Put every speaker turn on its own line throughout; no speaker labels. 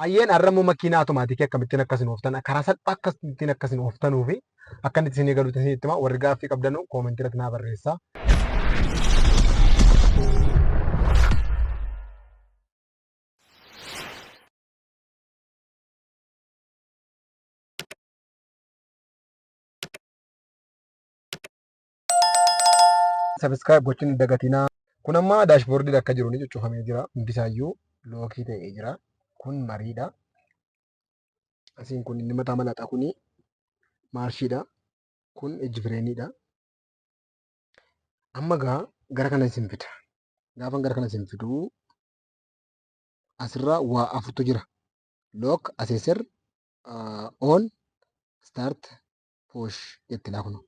Ayyeen har'a immoo makiinaa automaatikii akkamittiin akkasin ooftan, karaa salphaa akkamittiin akkasin ooftanuu fi akka inni isin eegaluutti isin itti hima. Warri gaaffii qabdanu koomentii irratti naa barreessaa. Subscribe gochuun hin dagatinaa. Kun amma daashboordiin akka jiru ni cuccufamee jira. Hundisaayyuu lookii ta'ee jira. Kun mariidha. Asiin kun inni mataa malaxaa kuni maarshiidha. Kun ijji fireeniidha. Amma gaa gara kana isin fida. Gaafan gara kana isin fidu asirraa waa afurtu jira. Lock, accessor, on, start, push jetti laa kunoo.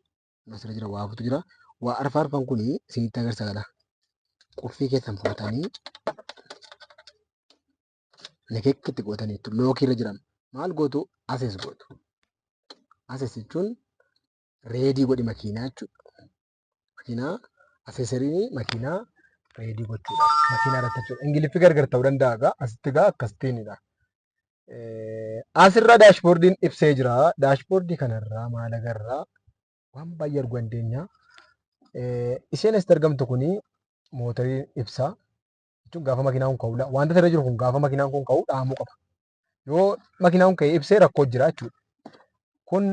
Asirra jira waa afurtu jira. Waa arfa arfan kuni isinitti agarsiisa gala. Qulfii keessan fuutanii nekekkitti gootaniittu lookii irra jiran maal gootu ases gootu. Ases jechuun reedii godhi makiinaa jechuudha. Makiinaa aseeseriin makiinaa reedii gochuudha. Makiinaa irratti jechuudha. Ingiliffi gargar ta'uu danda'a egaa asitti egaa akkasittiinidha. Asirra daashboordiin ibsee jira. Daashboordii kanarraa maal agarraa? Waan baay'ee arguu dandeenya. Isheen asitti argamtu kuni mootorii ibsaa. Jechuun gaafa makiinaan kun ka'u wanta asirra jiru kun gaafa makiinaan kun ka'u dhaamuu qaba. Yoo makiinaan kun ka'ee ibsee rakkoo jira jechuudha. Kun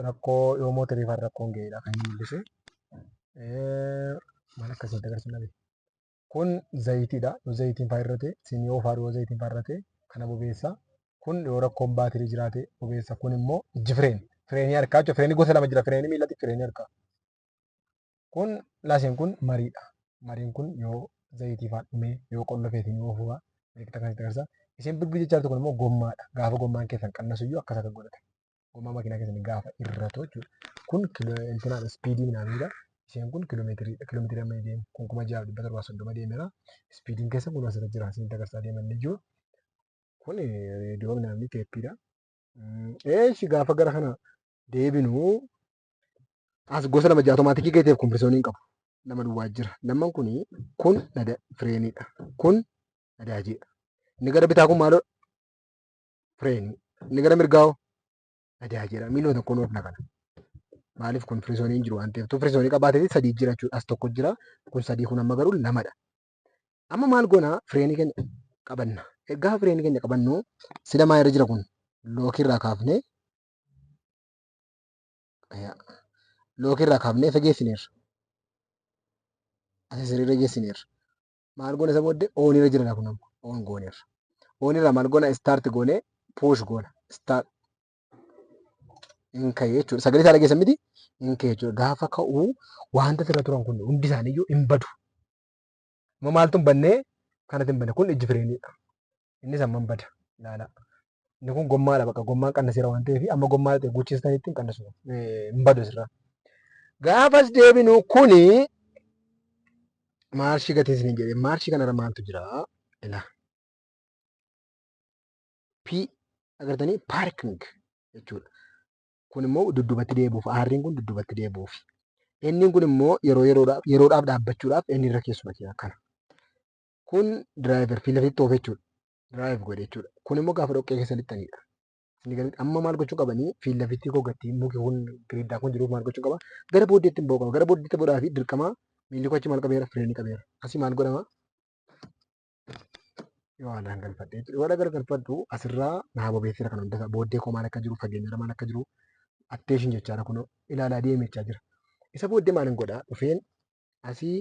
rakkoo yoo mootorii fa'aa rakkoon ga'edha kan inni mul'isu. Maal akkasitti agarsiisu dhabe. Kun zayitiidha. Yoo zayitiin faa irrate sinii oofaa yoo zayitiin faa irrate kana bobeessa. Kun yoo rakkoon baatirii jiraate bobeessa. Kun immoo ijji fireen. Fireenii harkaa jechuudha. Fireenii gosa lama jira. Fireenii miillatti fireenii harkaa. Kun laaseen kun mariidha. Mariin kun yoo zayitii faa dhumee yoo qollofee sinii oofuu faa milikkita kanatti agarsiisa. Isheen birbii jechaa jirtu kun immoo gommaadha. Gaafa gommaan keessan qannasu iyyuu akkas akka godhata. Gommaa makiinaa keessanii gaafa irratu jechuudha. Kun intinaadha ispiidii minaamiidha. Isheen kun kiiloomeetiriidha. Kiiloomeetirii amma deemu kun 6730 deemeera. Ispiidiin keessa kun asirra jira. Isinitti agarsiisaa deeman ni jiru. Kun reediyoo minaamii teeppiidha. Eeshi gaafa gara kana deebinu as gosa lama jira. Automaatikii gateef kompiresoonii hin qabu. Lama duwwaa jira. Lamman kuni kun fireeniidha. Kun nadaajiidha. Inni gara bitaa kun maaloo fireenii. Inni gara mirgaa hoo nadaajiidha. Miiluma tokkoon oofna kana. Maaliif kun firisoonii hin jiru waan ta'eef. Tu firisoonii qabaatee sadii jira jechuudha. As tokko jira. Kun sadii kun amma garuu lamadha. Amma maal goona fireenii keenya qabanna. Gaafa fireenii keenya qabannu sila maa irra jira kun lookii irraa kaafnee lookii irraa kaafnee fageessineerra. Asii sirriirra geessineerra. Maal goona isa booddee oon irra jira kun amma oon gooneerra. Oon irraa maal goona start goonee push goona. Start hin ka'e jechuudha. Sagalee isaa dhageessan miti hin ka'e jechuudha. Gaafa ka'u wanta asirra turan kun hundi isaaniiyyuu hin badu. Amma maaltu hin bannee kanatti hin banne kun ijji fireeniidha. Innis amma hin bada. Ilaala. Inni kun gommaadha bakka gommaan qannaseera waan ta'eef amma gommaa ta'e guuchiistanitti hin qannasu hin badu asirraa. Gaafas deebinu kuni maarshii gatiin isiniin jedhe maarshii kanarra maaltu jira? Ilaa. P agartanii parking jechuudha. Kun immoo dudduubatti deebi'uuf aarriin kun dudduubatti deebi'uuf. Inni kun immoo yeroo yeroodhaaf yeroodhaaf dhaabbachuudhaaf inni irra keessuma jira kana. Kun driver fi lafitti oofe jechuudha. Drive godhe jechuudha. Kun immoo gaafa dhoqqee keessa lixxanidha. Isin gadi amma maal gochuu qabanii fi lafitti koo gatii muki kun giriiddaa kun jiruuf maal gochuu qaba? Gara booddeetti hin ba'uu qaba. Gara booddeetti ba'uudhaa fi dirqama miilli koo achi maal qabeera? Fireenii qabeera. Asii maal godhama? Yoo haalaan galfadhe jechuudha. Yoo haala galfadhu asirraa naa bobeesseera kan hundasaa booddee koo maal akka jiru fageenyarra maal akka jiru atteeshin jechaadha kun ilaalaa deeme jechaa jira. Isa booddee maal hin godhaa dhufeen asii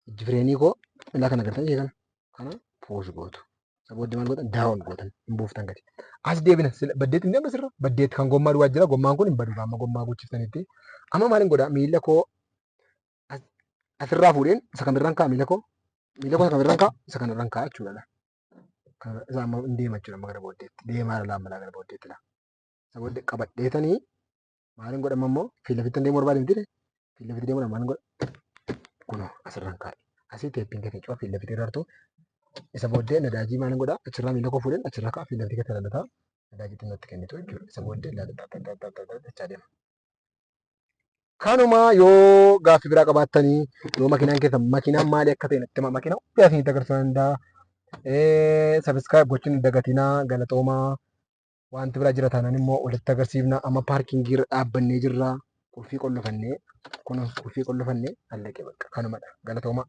ijji fireenii koo ilaa kana agartan ishee kana kana puush gootu. Isa booddee maal gootan daawon gootan hin buuftan gadi. As deebina baddeetti hin deemna sirra baddeetti kan gommaa duwwaa jira gommaan kun hin badu amma gommaa guuchiftanitti. Amma maal hin godhaa miila koo asirraa fuudheen isa kamirraan kaa'a miila koo miila koo isa kamirraan kaa'a isa kanarraan kaa'a jechuudha. Isa amma hin deema jechuudha amma gara booddeetti deemaa jira amma gara booddeetti laa. Isa booddee qabadheetanii maaliin godhama immoo fiila fitti deemuu barbaade miti fiila fitti deemuudhaan maaliin godha kunoo asirraan kaa'e asii teeppiin keessa cufa fiila fitti irra isa booddee nadaajii maaliin godha achirraa miila koo fuudheen achirraa kaa'a fiila fitti keessa lalataa nadaajii xinnootti kennitu jechuudha isa booddee lalataa jechaa deema. Kanuma yoo gaaffii biraa qabaattanii yoo makiinaan keessan makiinaan maali akka ta'e natti himaa makiinaa hundaa isinitti agarsiisuu danda'a. Subscribe gochuun hin dagatinaa, galatoomaa. Wanti biraa jira taanaan immoo walitti agarsiifna. Amma parkingii irra dhaabbannee jirra. Qulfii qollofannee, kun qulfii qollofannee allaqee bakka kanumadha. Galatoomaa.